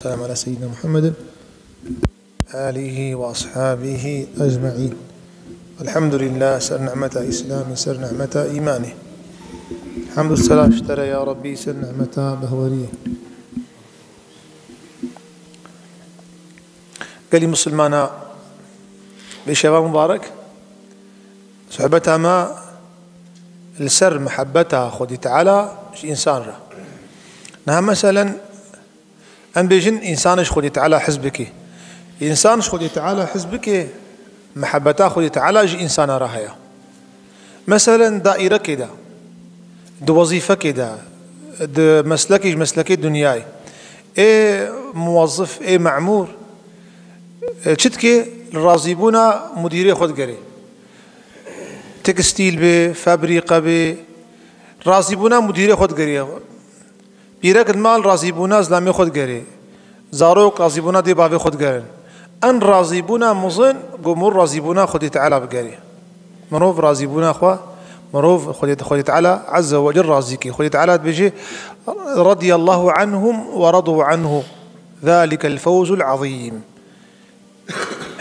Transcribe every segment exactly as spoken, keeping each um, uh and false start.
والسلام على سيدنا محمد آله وأصحابه أجمعين. الحمد لله، ser nehmeta Îslamê, ser nehmeta îmanê. Hemd û sela ji te re ya Rabbî, ser nehmeta behweriyê. Gelî Musulmana, bê şeva mubarek, sohbeta me li ser mihebeta Xwedî Teala ji însan re. Niha meselen, em bêjin, însan ji Xwedî Teala hez bike. Însan ji Xwedî Teala hez bike, mihebeta Xwedî Teala ji însana re heye. Meselen, daîrekê de, di wezîfekê de, di meslekê ji meslekê dinyayê, ê muwezif, ê memûr, ê çi dike? Li razîbûna mudîrê xwe digerê. Tekstîl be, febrîqe be, razîbûna mudîrê xwe digerê. Pîrek li mal razîbûna zilamê xwe digerê. Zarok razîbûna dê bavê xwe digerin. En razîbûna mezin ku mirov razîbûna Xwedê Teala bigerê. Mirov razîbûna xwe, mirov Xwedê, Xwedê Teala Azze ve Celle razî ke. Xwedê Teala dibêje, "Radiyallahu anhum ve radu anhu. Zalikel fewzul azîm."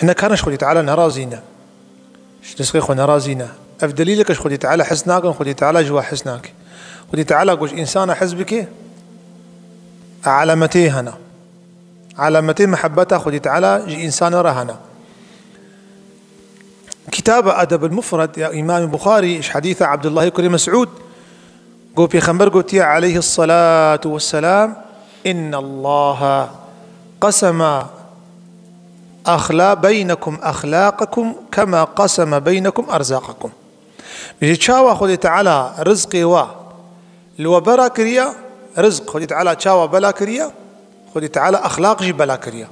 Hinek hene ji Xwedî Teala nerazî ne. Ji rizqê xwe nerazî ne. Ev delîleke ji Xwedî Teala hez nakin, Xwedî Teala ji we hez nake. Xwedî Teala ku ji însana hez bike, alametê hene. Alametê mihebeta Xwedî Teala ji însana re hene. Kitaba Edebul Mufred ya Îmamê Buxarî ji hedîsa Abdullahê kurê Mesûd, Ku Pêxember gotiye aleyhis salatu vesselam, "Innallaha qasama axla-, beynekum axlaqakum kema qasama beynekum erzaqakum." Bêje çawa Xwedê Teala rizqê wa li we bela kiriye, rizq Xwedê Teala çawa bela kiriye, Xwedê Teala exlaq jî bela kiriye.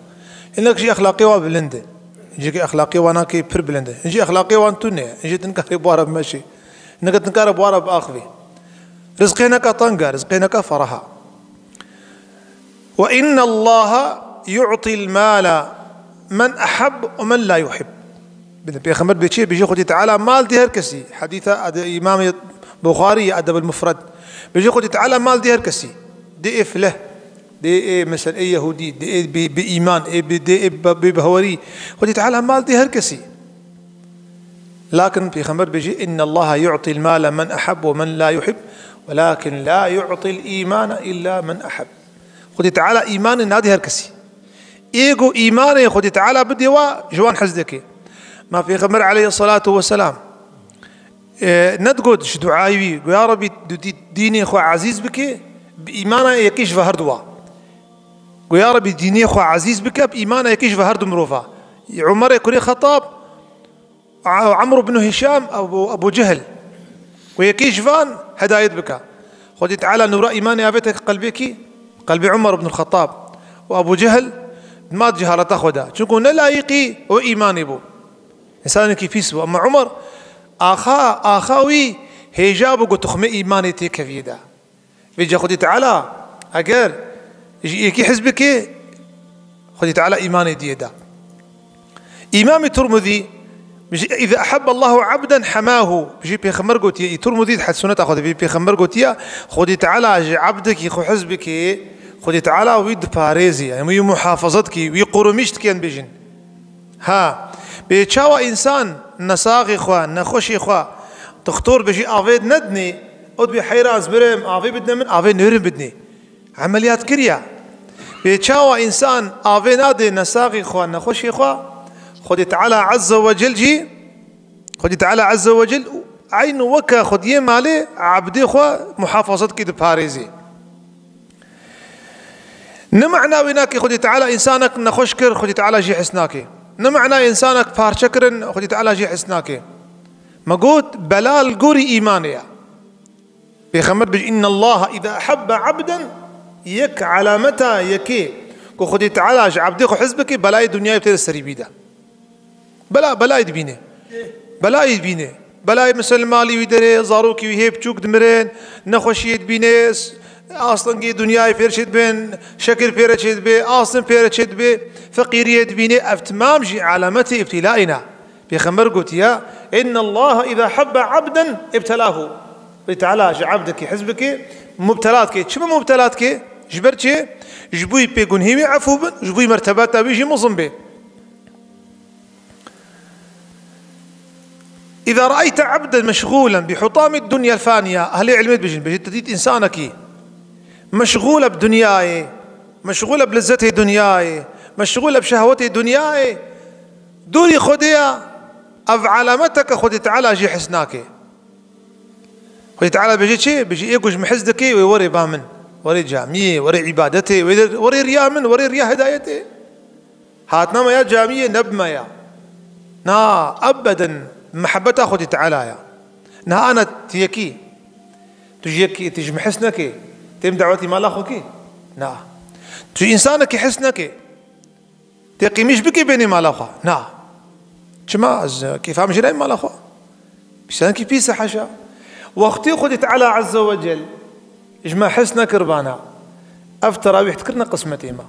Hinek jî exlaqê wan bilind e. Hincikê exlaqê wan nakê pir bilind e. Hincî exlaqê wan tune ye. Hincî tu nikarî bi wan re bimeşî. Hinek tu nikarî bi wan re biaxivî. Rizqê hineka teng e, rizqê hineka ferah e. "Ve innallaha yu'til mala men eheb ve men la yuhib." Bidin, Pêxember bê çi? Bêje Xwedê Teala mal dê her kesî. Hedîsa Ede-, Îmamê Buxarî, Edebul Mufred. Bêje Xwedê Teala mal dê her kesî. Dê ê fileh, dê ê, mesel, ê Yehûdî, dê ê bi, bi îman, ê bi, dê ê bi, bi, bi hewerî. Xwedê Teala mal dê her kesî. Lakin Pêxember bêje, "Innallaha yu'til mala men eheb ve men la yuhib, welakin la yu'til îmana illa men eheb." Xwedê Teala îmanê nadê her kesî. Ê ku îmanê Xwedê Teala bidê wa, ji wan hez dike. Ma Pêxember aleyhissalatu vesselam, e, nedigot ji duayê wî, go, "Ya Rebî, tu dî-, dînê xwe ezîz bike, bi îmana yekê ji ve her du wa." Go, "Ya Rebî, dînê xwe ezîz bike, bi îmana yekê ji ve her du mirova." Umerê kurê Xetab, A-, Amr ibn Hişam, Ebu, Ebu Cehil. Ku yekê ji van hedayet bike. Xwedî Teala nûra îmanê avête qelbê kî? Qelbê Umar ibn Xettab. Û Ebu Cehil ma di cehaleta xwe de. Çunku ne layiqî o îmanê bû. Însanekî pîs bû. Ama Umar, axa, axa wî hêja bû ku tuxmê îmanê tê keviyê de. Vêca Xwedî Teala eger ji yekî hez bike, Xwedî Teala îmanê diyê da. Îmamê Tirmidî bijî, "Îza ehebbe Allahu abden hemahu." Bijî Pêxember gotiye, î Tirmidî di suneta xwe de bijî Pêxember gotiye, Xwedî Teala ji ebdekî xwe hez bike, Xwedî Teala wî diparêzî, yani wî muhafazet kî, wî qurumîş dikên bêjin. Ha, bê çawa însan nesaxê xwe, nexweşê xwe, dixtor bijî avê nedinê, û dibê heyra ez mirim, avê bidine min, avê nêrin bidinê. Emeliyat kiriya. Bê çawa însan avê nadê nesaxê xwe, nexweşê xwe, Xwedê Teala Azze ve Cel jî, Xwedê Teala Azze ve Cel eyn weke xwediyê malê ebdê xwe muhafazet kî diparêzê. Ne mana wê nake Xwedê Teala însanek nexweş kir, Xwedê Teala jî hes nake. Ne mana însanek parçe kirin, Xwedê Teala jî hes nake. Me got, bela li gorî îmanê ye. Pêxember bêjî, "Innallaha îza ehebbe abden", yek alameta yekê ku Xwedê Teala ji ebdê xwe hez bike, belayê dinyayê tê serî bî de. Bela, belayê dibîne. Belayê dibîne. Belayê, misal, malî wî derê, zarokî wî hê biçûk dimirin, nexweşiyê dibîne, s-, astengê dinyayê pê re çêdibin, şekir pê re çêdibe, asteng pê re çêdibe, feqîriyê dibîne. Ev timam jî alametê îbtîlayê ne. Pêxember gotiye, "Innallaha îza hebbe abden ibtelahu." Xwedê Teala ji ebdekî hez bike, mubtela dike. Çima mubtela dike? Ji ber çi? Ji bo pê gunhê wî efû bin, ji bo mertebeta wî jî mezin bê. إذا رأيت عبدا مشغولا بحطام الدنيا الفانية، ehlê ilmê dibêjin, bêjin, tu dît însanekî meşgûl e bi dinyayê, meşgûl e bi lezzetê dinyayê, meşgûl e bi şehwetê dinyayê, dûrî Xwedê ye, ev alameteke Xwedê Teala jê hez nake. Xwedê Teala bêje çi? Bêje, ê ku ji min hez dike, wê were ba min. Were camiyê, were îbadetê, were, were riya min, were riya hidayetê. Hatina me ya camiyê ne bi me ya. Na, ebeden mihebeta Xwedê Teala ya. Niha ana tu yekî. Tu ji yekî, tu ji min hez neke. Têm dawetî mala xwe kî? Na. Tu ji însanekî hez neke. Tê qîmîş bikî bênî mala xwe? Na. Çima? Ez kêfa min jê nayê mala xwe. Pîsankî pîs e, haşa. Wextê Xwedê Teala Azze ve Cel ji me hez nekiribana, ev terawîh dikirine qismetê me.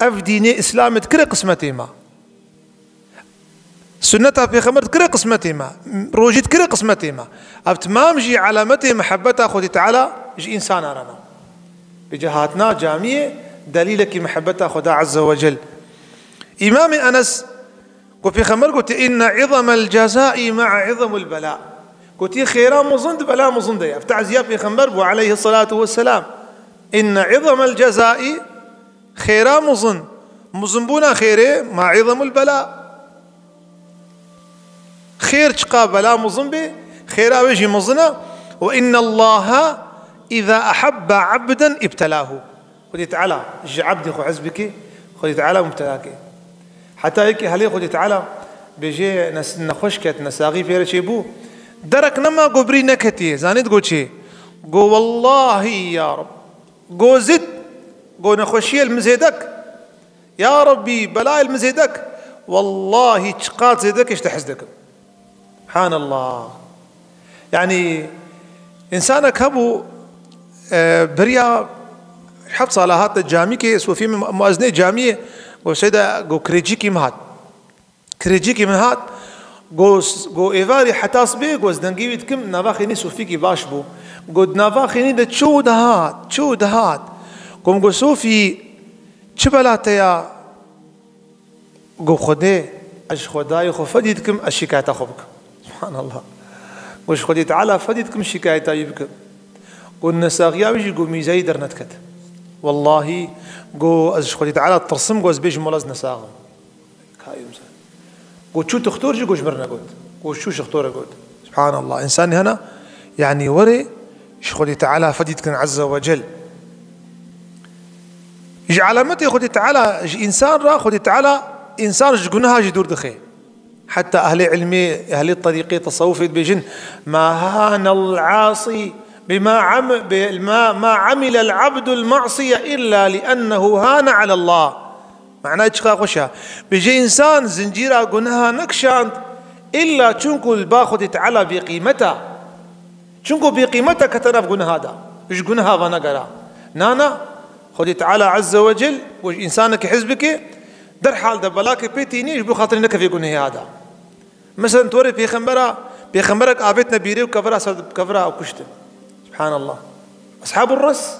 Ev dînê Îslamê dikire qismetê me. Sunneta Pêxember dikire qismetê me. Rojî dikire qismetê me. Ev timam jî alametê mihebeta Xwedê Teala ji însana re ne. Bêje hatina camiyê delîlekî mihebeta Xweda Azze ve Cel. Îmamê Enes ku Pêxember gotiye, "Inne izamel cezai ma'a izamul bela." Gotiye, xêra mezin di bela mezin de ye. Ev teziya Pêxember bû aleyhissalatu vesselam. "Inne izamel cezai", xêra mezin, mezinbûna xêrê, "ma'a izamul bela." Xêr çiqa bela mezin bê, xêra wê jî mezin e. "Ve innallaha iza ahabba abden ibtelahu." Xwedê Teala ji ebdê xwe hez bike, Xwedê Teala mubtela ke. Heta yekî helê Xwedê Teala bêje nes-, nexweş ket, nesaxî pê re çêbû. Derek nema ku birî neketiye. Zanî digot çi? Go, "Wellahî ya Reb." Go, "Zid." Go, "Nexweşiyê li min zêdek. Ya Rebbî, belayê li min zêdek. Wellahî çiqas zêdek ji te hez dikim." Subhanallah. Yanî, însanek hebû, e, beriya heft sala hate camîkê, sofî min, muezinê camiyê, go, "Seyda," go, "kirêcîkî min hat. Kirêcîkî min hat." Go, go, "Êvarî heta sibê," go, "ez dengê wî dikim, nava xênî sofîkî baş bû." Go, "Di nava xênî de çû dihat, çû dihat." Go, "Min go, Sofî, çi bela te ya?" Go, "Xwedê, ez ji Xwedayê xwe fedî dikim, ez şikayeta xwe bikim." Subhanallah. Go, "Ji Xwedê Teala fedî dikim, şikayeta wî bikim." Go, "Nesaxiya wî jî," go, "mîzeyî dernediket. Wellahî," go, "ez ji Xwedê Teala tirsim," go, "ez bêjim wela ez nesax im." Kayim sen. Go, "Çû tixtor jî," go, "ji mir negot." Go, "Çû şixtore got." Subhanallah. Însanî hene, yanî were ji Xwedê Teala fedî dikin Azze ve Cel. Ji alametê Xwedê Teala, ji însan re Xwedê Teala însan ji guneha jî dûr dixe. Heta ehlê ilmê, ehlê terîqê, tesewufê dibêjin, "Ma hanel asî bima am-, bi-, ma, ma amilel abdul ma'siye illa li ennehu hane alallah." Manayê çiqa xweş e. Bêje însan zincîra guneha nekişand, illa çunku li ba Xwedê Teala bêqîmet e. Çunku bêqîmet e kete nav guneha de. Ji guneha venegera. Na, na. Xwedê Teala Azze ve Cel, ku ji însanekî hez bike, derhal de belakê pê tînî ji bo xatirê nekevê gunehê de. Meselen, tu were pêxembera, pêxemberek avêtine bîrê û kevira ser, kevira û kuştin. Subhanallah. Eshabur Res,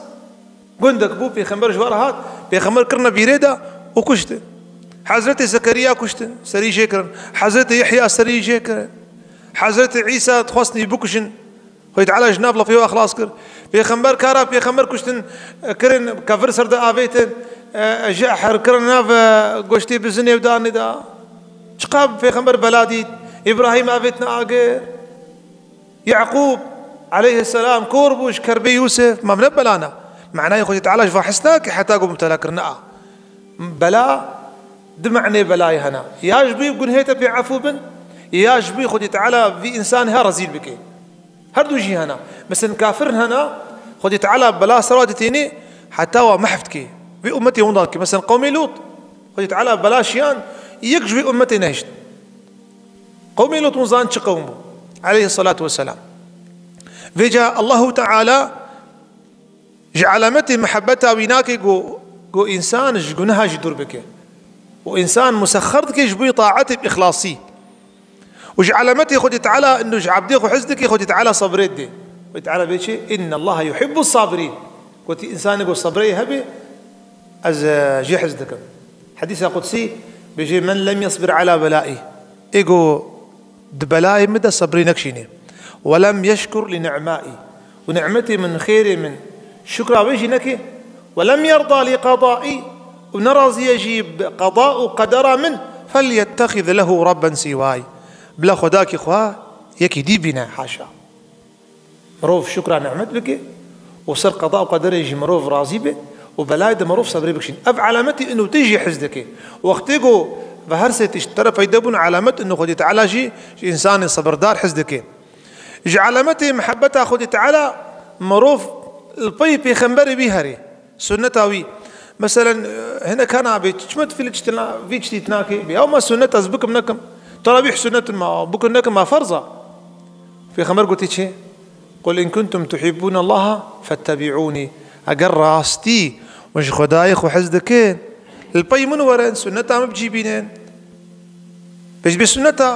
gundek bû, pêxember ji we re hat, pêxember kirine bîrê de û kuştin. Hezretê Zekeriya kuştin, serî jê kirin. Hezretê Yehya serî jê kirin. Hezretê Îsa dixwestin wî bikuşin. Xwedê Teala ji nav lafê wa xilas kir. Pêxember kara pêxember kuştin, kirin, kevir ser de avêtin, e, jehr kirin nav, e, goştê bizinê û danê de. Çiqa pêxember bela dît. Îbrahîm avêtine agir. Yaqûb aleyhisselam kor bû ji kerbê Yûsif. Ma ne bela ne? Manayê Xwedê Teala ji va hez nake heta ku mubtela kirine a. Bela, du manê belayê hene. Ya ji bo gunhê te pê efû bin, ya ji bo Xwedê Teala vî însanê ha rezîl bike. Her du jî hene. Mesela kafir hene, Xwedê Teala bela ser wa ditêne, heta wa mehf dike. Vê ummetê winda dike. Mesela qewmê Lût, Xwedê Teala bela şiyan, yek ji vê ummetê nehişt. Qewmê Lût hûn zanin çi qewm bû? Aleyhissalatu vesselam. Vêca Allahu Teala ji alametê mihebeta wî nake ku, ku însan ji guneha jî dûr bike. Û însan musexxer dike ji bo taetê bi îxlasî. Û ji alametê Xwedê Teala, inu ji ebdê xwe hez dike, Xwedê Teala sebrê dide. Xwedê Teala bê çi? "Innallaha yuhibbus sabirîn." Gotî, însanê ku sebrê hebe, Ez, e, jê hez dikim. Hedîsa qudsî bêjê, "Men lem yesbir ala belâî." Ê ku di belayê min de sebrê nekişînê. "Ve lem yeşkur li ni'mâî." Û ni'metê min, xêrê min, şukra wê jî nekê. "Ve lem yerda li qedâî." Û nerazî ye jî bi qeda û qedera min. "Fel yettexiz lehu rabben sîwâî." Bila xwedakî xwe yekî dî bîne, haşa. Mirov şukra ni'met bike û ser qeda û qederê jî mirov razî be û belayê de mirov sebrê bikişîn. Ev alametî ino tu jî hez dike. Wextê ku ve her sê tişt te re peyde bûn, alamet ino Xwedê Teala jî ji însanê sebirdar hez dike. Ji alametê mihebeta Xwedê Teala mirov li pey pêxemberê wî herê. Sunneta wî. Meselen, e, hinek hene abê, çima tu fî li çi tine-, vî çitî tinakê? Bê, ew me sunnet ez bikim nekim. Terawîh sunnet ma, bikim nekim ma ferz a. Pêxember gotî çi? "Qul in kuntum tuhibbûne Allaha fettebi'ûnî." Eger rastî hûn ji Xwedayê xwe hez dikin, li pey min werin, sunneta min bicîbînin. Pêşbê sunneta,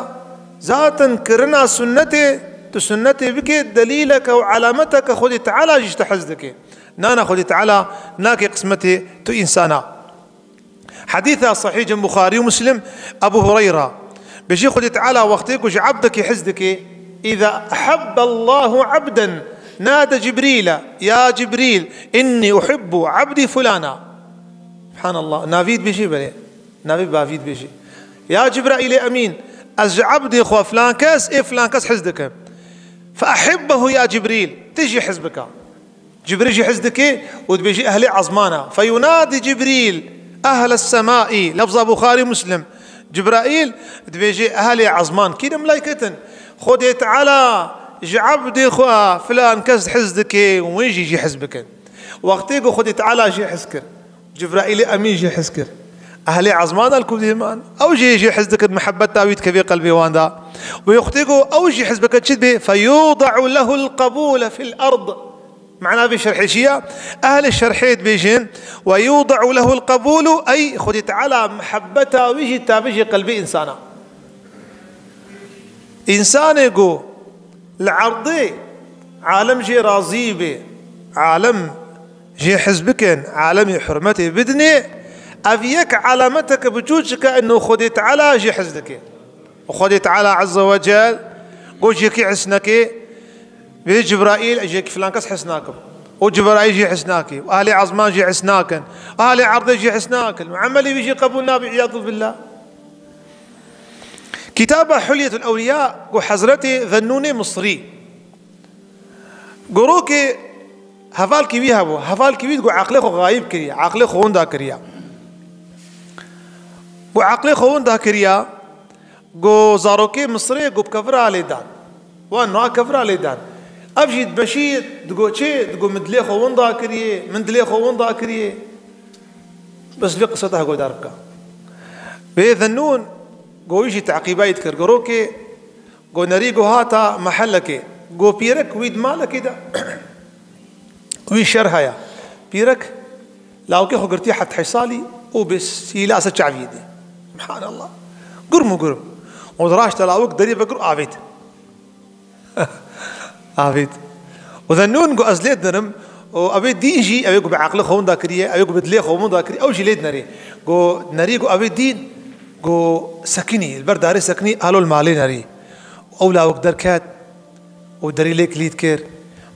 zaten kirina sunnetê, tu sunnetê bike, delîleke û alameteke Xwedê Teala jî ji te hez dike. Nana Xwedê Teala nake qismetê tu însana. Hedîsa sehîh cem Buxarî û Muslim, Ebu Hureyra. Bêjî Xwedê Teala wextê ku ji ebdekî hez dike, "Îza ehebbe Allahu ebden, nade Cibrîle, ya Cibrîl, innî uhibbu ebdî fulana." Subhanallah. Navî dibêjî belê. Navê bavî dibêjî. "Ya Cibraîlê Emîn, ez ji ebdê xwe filan kes, ê filan kes hez dikim. Fe ehibbehu ya Cibrîl, tu jî hez bika." Cibrîl jî hez dike û dibêjî ehlê ezmana. Feyunadi Cibrîl ehles semai. Lefza Buxarî, Muslim. Cibraîl dibêjê ehlê ezman. Kî ne, melaiket in. Xwedê Teala ji ebdê xwe filan kes hez dike û wê jî jê hez bikin. Wextê ku Xwedê Teala jê hez kir, Cibraîlê Emîn jê hez kir. Ehlê ezman el ku dê man. Ew jê jê hez dikin, mihebeta wî dikevê qelbê wan de. Wê wextê ku ew jê hez bikin çi dibe? Feyudaû lehul qebûle fil erd. Mana vê şerhê çi ya? Ehlê şerhê dibêjin, "Ve yudaû lehul qebûlu", ey Xwedê Teala mihebeta wî jî tavêjê qelbê însana. Însanê ku li erdê alem jê razî be, alem jê hez bikin, alemê hurmetê bidinê, ev yek alameteke biçûçik e ino Xwedê Teala jê hez dike. Û Xwedê Teala Azze ve Cel got, "Ji yekî hez nake, vê Cibraîl, ji yekî filan kes hez nakim. Û Cibraîl jî hez nake. Û ehlê ezman jî hez nakin. Ehlê erdê jî hez nakin. Û emelê wî jî qebûl nabe, îyadu billah." Kitaba Hulyetul Ewliya, ku Hezretê Zennûnê Misrî. Gorokê hevalkî wî hebû. Hevalkî wî digo eqlê xwe xayib kiriye, eqlê xwe winda kiriye. Ku eqlê xwe winda kiriye, go zarokê Misirê go bi kevira lê dan. Wan na kevira lê dan. Ev jî dimeşî, digo çi? Digo min dilê xwe winda kiriye, min dilê xwe winda kiriye. Bes vê qiseta guhdar bike. Vê Zennûn go wî jî teqîba yî dikir. Gorokê Go nerî go hata mehelekê. Go pîrek wî di malekê de. Wî şer heye. Pîrek lawkê xwe girtiye heft heşt salî û bi sîla ser çaviyê de. Subhanallah. Gurm û gurm. Û raşte lawik derî vekir û avêt. Avêt. Û Zennûn go ez lê dinerim. Û ew ê dîn jî, ew ê ku bi eqlê xwe winda kiriye, ew ê ku bi dilê xwe winda kiriye, ew jî lê dinerê. Go nerî go ew ê dîn, go sekinî, li ber darê sekinî, halo li malê nerî. Ew lawik derket û derî lê kilît kir.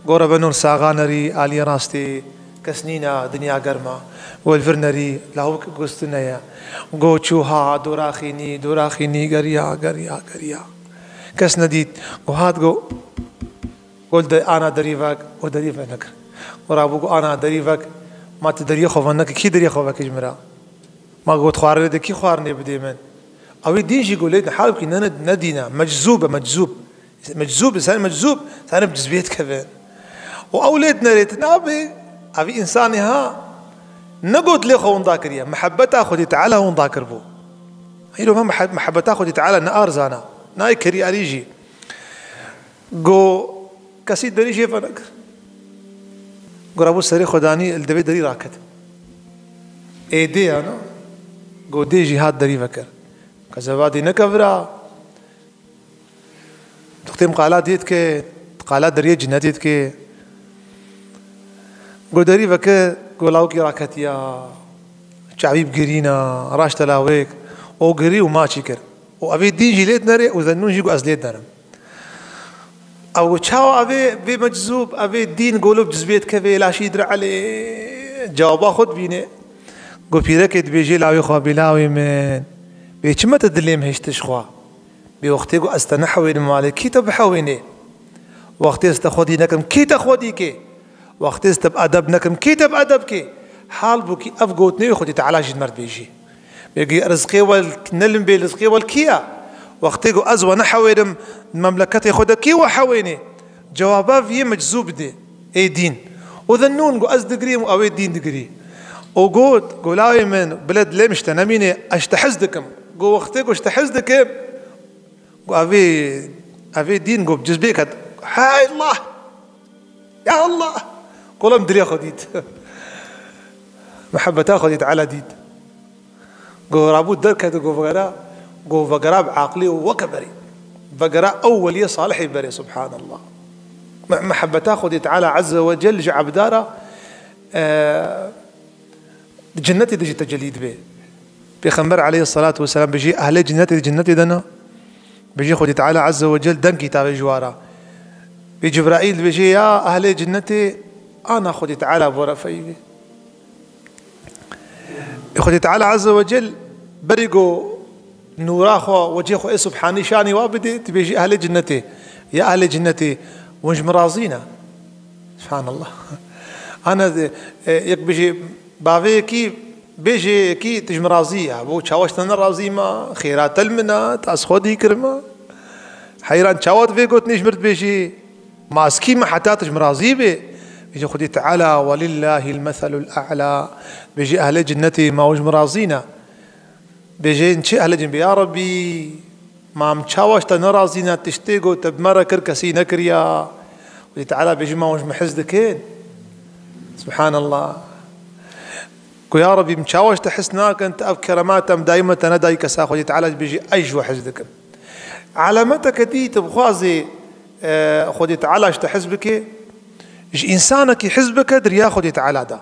Go Rebenûn saxa nerî, aliyê rastê, kes nîne, dinya germ e. Û li vir nerî, lawik gustine ye. Go çû ha, dora xînî, dora xînî, geriya, geriya, geriya. Kes nedît. Go hat, go, go de-, ana derî vek, go derî venekir. Go rabû, go ana derî vek, ma tu deriyê xwe venekir, kî deriyê xwe vekir ji min re? Ma got, xwarinê de kî xwarinê bidê min? Ew ê dîn jî go lê halkî ne, ne, ne dîn e, meczûb e, meczûb. Meczûb, sen meczûb, sen bi cizbiyê dikeve. Û ew lê dinerê, tu nabê, ev însanê ha, ne got lê xwe winda kiriye, mihebeta Xwedê Teala winda kiribû. Îro me mihe-, mihebeta Xwedê Teala ne arzan e, nayê kiriyarî jî. Go kesî derî jê venekir. Go rabû serê xwe danî, li devê derî raket. Ê dê ya na? Go dê jî hat derî vekir. Qezeva dê nekevira. Dixtêm qala dê dike, qala deriyê cinetê dike. Go derî vekir, go lawikî raketiya. Çavî bi girîna, raşte lawêk, û girî û maçî kir. Û evê dîn jî lê dinere û Zennûn jî got, "Ez lê dinerim." Ew got, "Çawa evê, vê meczûb, evê dîn golo bi cizbê dikeve, laşî dir elê?" Cewaba xwe dibîne. Got, "Pîrekê dibêje lawê xwe, bê lawê min, bê çima te dilê min hiştiş xwe? Bê wextê ku ez te nehewênim malê, kî te bihewênê? Wextê ez te xwedî nekim, kî te xwedî kê? Wextê ez te bi edeb nekim, kî te bi edeb kê?" Halbûkî ev gotinê wê Xwedî Teala jî li me re dibêjî. Bêgî rizqê we ne li bê, rizqê we li kî ye? Wextê ku ez we nehewênim, di memleketê xwe de kî we hewênê? Cewaba vî yê meczû bide, ê dîn. Û Zennûn got, "Ez digirîm û ew ê dîn digirî." Û got, "Got lawê min, bile dilê min ji te nemîne, ez ji te hez dikim." Got, "Wextê ku ji te hez dikim, got evê, evê dîn got bi cizbê ket." Hay Allah! Ya Allah! Kolam dilê xwe dît. Mihebeta Xwedî Teala dît. Go rabû derket, go vegera, go vegera bi aqlê û weke berê. Vegera ew weliyê salihê berê, subhanallah. Me-, mihebeta Xwedî Teala Azze ve Cel ji ebdara, e, di cennetê de jî tecellî dibe. Pêxember aleyhissalatu vesselam bêjî, ehlê cennetê di cennetê de ne. Bêjî Xwedî Teala Azze ve Cel dengî tavê ji wara. Bê Cibraîl dibêjê, "Ya ehlê cennetê, ana Xwedî Teala bo re feyî bê." Xwedî Teala Azze ve Cel berî ku nûra xwe, wecihê xwe ê subhanî şanî wa bidê, tu bêjî ehlê cinnetê. Ya ehlê cinnetê, hûn ji min razî ne. Subhanallah. Ana, e, yek bêjî, bavê yekî, bêjê yekî, tu ji min razî ya. Bo çawa ji te ne razî ma, xêra te li min a, te ez xwedî kirima. Heyran çawa tu vê gotinê ji min dibêjî? Ma ez kî me heta tu ji min razî bê? Bêje Xwedî Teala, "Welillahil meselul a'la." Bêje ehlê cinnetê, ma hûn ji min razî ne? Bêje, "Çi ehlê cin bê, ya Rebbî? Ma em çawa ji te ne razî ne? Tiştê ku te bi me re kir, kesî nekiriya." Xwedî Teala bêje, "Ma hûn ji min hez dikin?" Subhanallah. Ku ya Rebbî, em çawa ji te hez nakin, te ev kerema te em dayî me te nedayî kesa. Xwedî Teala bêje, "Ez ji we hez dikim." Alameteke dî tu bixwazî, e, Xwedî Teala ji te hez bike, ji însanekî hez bike di riya Xwedî Teala de.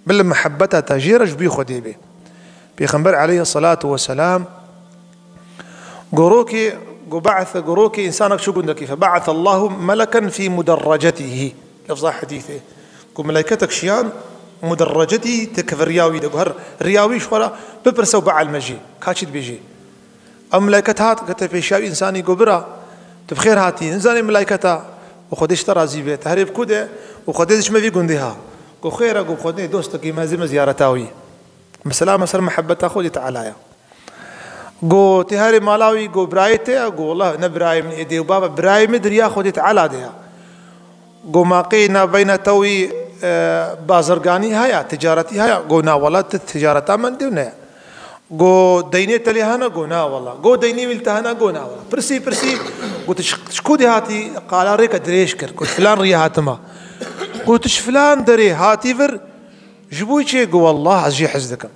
Bila mihebeta te jê re ji bo Xwedê be. Pêxember aleyhissalatu vesselam gorokê, go ba'th, gorokê însanek çû gundekî, "Fe ba'athallahu meleken fî muderrecetîhî." Lefza hedîsê. Ku meleyketek şiyan muderrecetî, tê keve riya wî de. Go her riya wî ji xwe re bipirse û bielme jê. Ka çi dibêjê? Ew meleket hat, kete pêşiya wî, însanî go, "Bira, tu bi xêr hatî, nizanî meleketa, û Xwedê ji te razî be, te herê bi ku de, û Xwedê diçime vî gundê ha." Go, "Xêr e," go, "Xwedê dostekî me, ez ê me ziyareta wî. Mesela me ser mihebeta Xwedê Teala ye." Go, "Tê herê mala wî?" Go, "Birayê te ye?" Go, "Wallah ne birayê min ê dê û bav e, birayê min di riya Xwedê Teala de ye." Go, "Ma qey navbeyna te wî, e, bazirganî haya, ticaretî haya?" Go, "Na wela, ti ticareta min dê ne." Go, "Deynê te lê hene?" Go, "Na wela." Go, "Deynê wî li te hene?" Go, "Na wela." Pirsî, pirsî, go, "Tu ji, ji ku dê hatî?" Qala rêke dirêj kir. Go, "Filan riyê hatime." Go, "Tu ji filan derê hatî vir, ji bo çi?" Go, "Wallah, ez jê hez dikim.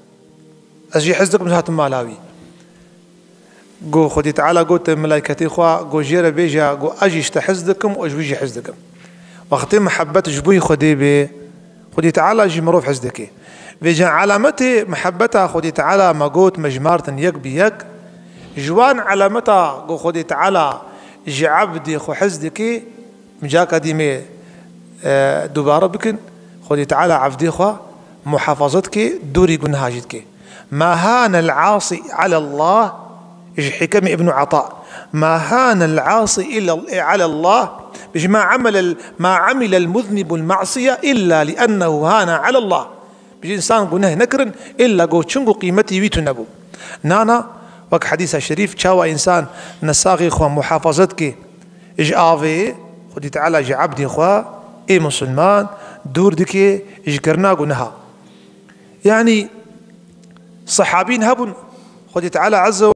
Ez jê hez dikim, ez hatim mala wî." Go Xwedî Teala gote melayketê xwe, go jê re bêje, go ez jî ji te hez dikim û ez ji wî jî hez dikim. Wextê mihebet ji bo Xwedê bê, Xwedî Teala jî mirov hez dike. Vêca alametê mihebeta Xwedî Teala me got, me jimartin yek bi yek. Ji wan alameta go Xwedî Teala ji ebdê xwe hez dike, Micaka dî me, e, dubare bikin, Xwedî Teala evdê xwe muhafaza dike, dûrî gunaha jî dike. "Ma hanel asi alallah", ji hikemê Ibn Ata. "Ma hanel asi illa, alallah", bêje, "Ma amilel, ma amilel muznibul ma'siye illa li ennehu hana alallah." Bêje, însan guneh nekirin, illa go çunku qîmetî wî tune bû. Nana, wek hedîsa şerîf, çawa însan nesaxê xwe muhafaza dike ji avê, Xwedî Teala ji ebdê xwe ê misilman dûr dike ji kirina guneha. Yanî, sehabîn hebûn, Xwedî Teala Azze